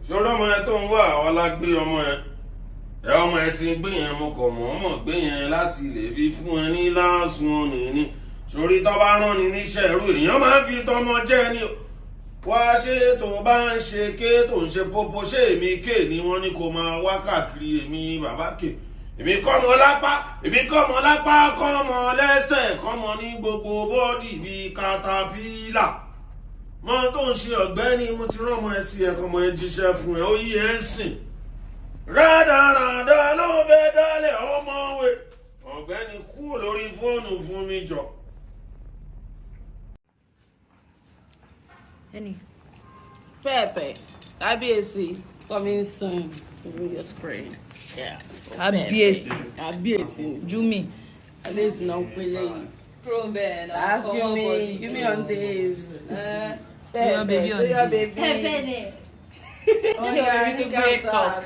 Ṣòro ọmọ yẹn tó ń wá àwọn alágbé ọmọ yẹn. Ẹ ọmọ yẹn ti gbé yẹn, mo kọ̀ mọ̀ọ́mọ̀ gbé yẹn láti lè fi fún ẹ ní láàsùn òní. Sórí tó bá rán ni níṣẹ́ irú èèyàn máa ń fi tọmọ jẹ́ ni o. Wá ṣé tó bá ń ṣe ké tó ń ṣe pópó, ṣé èmi ké ni wọ́n ní kó máa wá káàkiri? Èmi bàbá ké, èmi kọ́ mọ lápá, èmi kọ́ mọ lápá, kọ́ mọ lẹ́sẹ̀, kọ́ mọ ní gbogbo body bíi katapila. Mọ tó ń ṣe, ọ̀gbẹ́ni, mo ti rán ọmọ ẹ tí ẹ kọ́ mọ ẹ jíṣẹ́ fún ẹ, ó yí ẹ ń sìn. Rádaràdà ló fẹ́ dálẹ̀ ọmọwé. Ọ̀gbẹ́ni, kúrò lórí fóònù fún mi jọ. Any. Pepe, Kábíyèsí coming soon to your screen. Yeah. Kábíyèsí. Kábíyèsí. Jumi. Kábíyèsí náà ń pè léyìí. Kúrò bẹ́ẹ̀ náà. Ask Jumi, Jumi on this. Your baby on Your this. baby. Oh, your baby to break up.